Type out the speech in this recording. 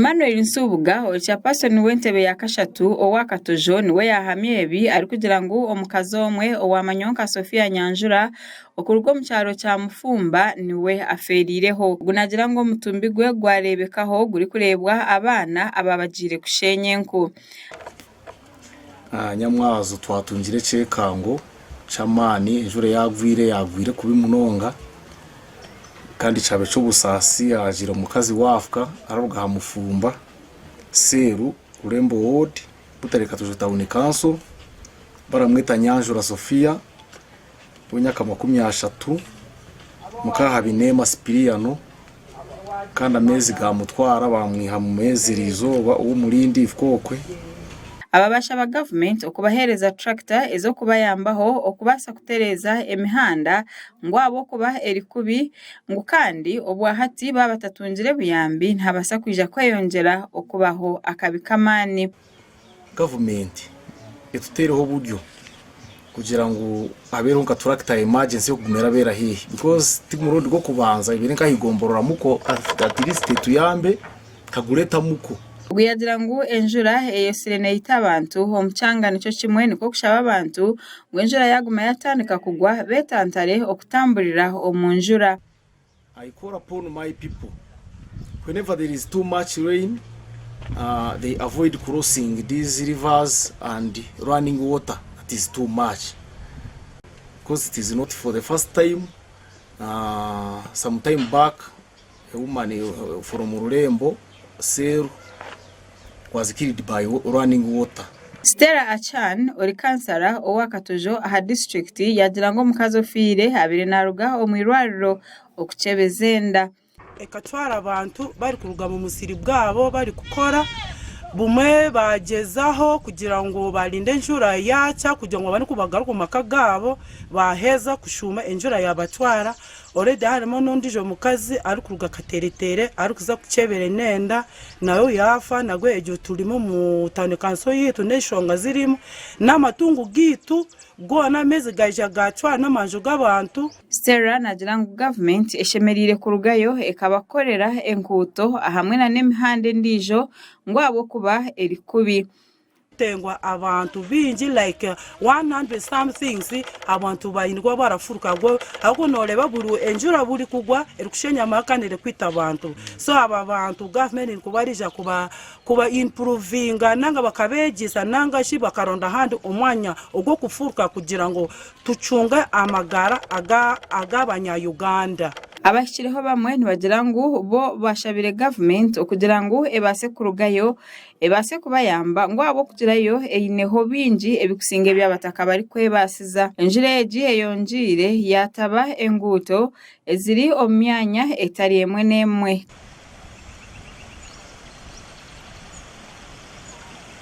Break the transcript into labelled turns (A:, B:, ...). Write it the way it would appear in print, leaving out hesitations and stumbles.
A: Emmanuel Nsubuga ori chairperson w'entebe ya kashatu owa Katojo niwe yaahamya ebi arikugira ngu omukazi omwe owamanywa nka Sophia Nyanjura okuruga omu kyaro kya Mufumba niwe afeeriireho. Ogu naagira ngu omutumbi gwe gwareebekaho gurikureebwa abaana abaabagiire kusheenya enku.
B: Nyamwazo twatungire ekyekango ky'amaani enjura eyagwire yagwire kubi munonga kandi kyaba eky'obusaasi hagira omukazi waafa araruga aha mufumba Seeru Rurembo ward Butare Katojo tawuni kanso baramweta Nyanjura Sophia w'emyaka 30 muka Habineema Sipiriyano kandi ameezi gaamutwara baamwiha mu meezi eriizooba ow'omurindi Ifukokwe.
A: Aba bashaba gavumenti okubaheereza turakita ez'okubayambaho okubaasa kutereeza emihanda ngu ahabw'okuba eri kubi ngu kandi obwahati baaba batatungire buyambi nihabaasa kwija kweyongyera okubaho akabi k'amaani.
B: Gavumenti etuteereho oburyo kugira ngu habeereho nka turakita ya emergency ey'okuguma erabeera haihi because ti murundi gw'okubanza ebaire nka aha igomborora muko at least etuyambe kagure muko.
A: Ogu yaagira ngu enjura eyetsire neita abantu omu kyanga nikyo kimwe nikwo kushaba abantu ngu enjura yaaguma yatandika kugwa beetantare okutamburira omu njura.
B: I call upon my people whenever there is too much rain uh, they avoid crossing these rivers and running water that is too much because it is not for the first time uh, some time back a woman uh, from Rurembo Seru was killed by running water.
A: Stella Achan ori kansara owa Katojo aha disiturikiti yaagira ngu omukazi ofiire abaire naaruga omu irwariro okukyebeza enda.
C: Ekatwara abantu barikuruga omu musiri gwabo barikukora, bumwe baagyezaho kugira ngu barinde enjura yaakya kugira ngu babone kubagaruka omu maka gaabo, baaheza kushuuma enjura yaabatwara. Already harimu n'ondiijo mukazi arikuruga Kateretere arikuza kukyebera enenda nawe yaafa nabwo egyo turimu omu tawuni kanso yaitu n'enshonga zirimu n'amatungo gaitu goona amaizi gaija gaatwara n'amaju g'abantu.
A: Stella naagira ngu gavumenti eshemereire kurugayo ekabakorera enkuuto ahamwe nana emihanda endiijo ngu ahabw'okuba eri kubi.
C: Tengwa abantu baingi like 100 somethings abantu baine kuba barafuruka ahabw'okuba noreeba buri enjura buri kugwa erikushenya amaka kandi erikwita abantu so aba bantu gavumenti nikuba eriija kuba kuba impuruvinga nanga bakabegyesa nanga shi bakaronda ahandi omwanya ogw'okufuruka kugira ngu tucunge amagara ag'abanya Uganda.
A: Abahikireho bamwe nibagira ngu bo bashabire gavumenti okugira ngu ebaase kurugayo ebaase kubayamba ngu ahabw'okugira yo eineho bingi ebikusinga ebi abataka barikwebaasiza. Enjura egi eyongyeire yaataba enguuto eziri omu myanya etari emwe n'emwe.